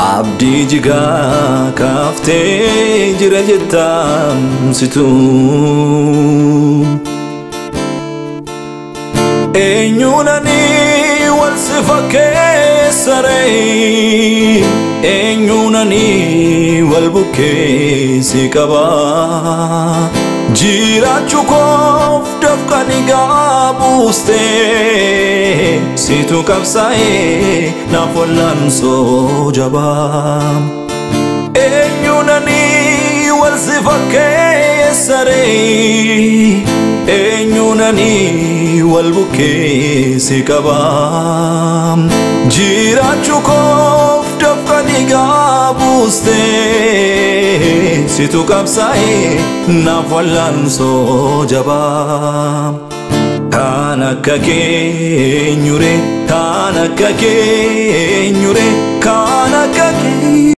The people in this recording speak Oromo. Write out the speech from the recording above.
Abdii jigaa kaaftee jira jettamsitu. Eenyuun ani wal si fakkeessaree? Eenyuun ani wal bukkee si qabaa? Jiraachuu koof dafqanii gaabuustee, situ qabsaa'ee naaf wallaansoo jabaa. Eenyuun ani wal si fakkeessaree? Eenyuun ani wal bukkee si qabaa? Jiraachuu koof dafqanii gaabuustee, situ qabsaa'ee naaf wallaansoo jabaa. Kan akka keenyure, kan akka keenyure,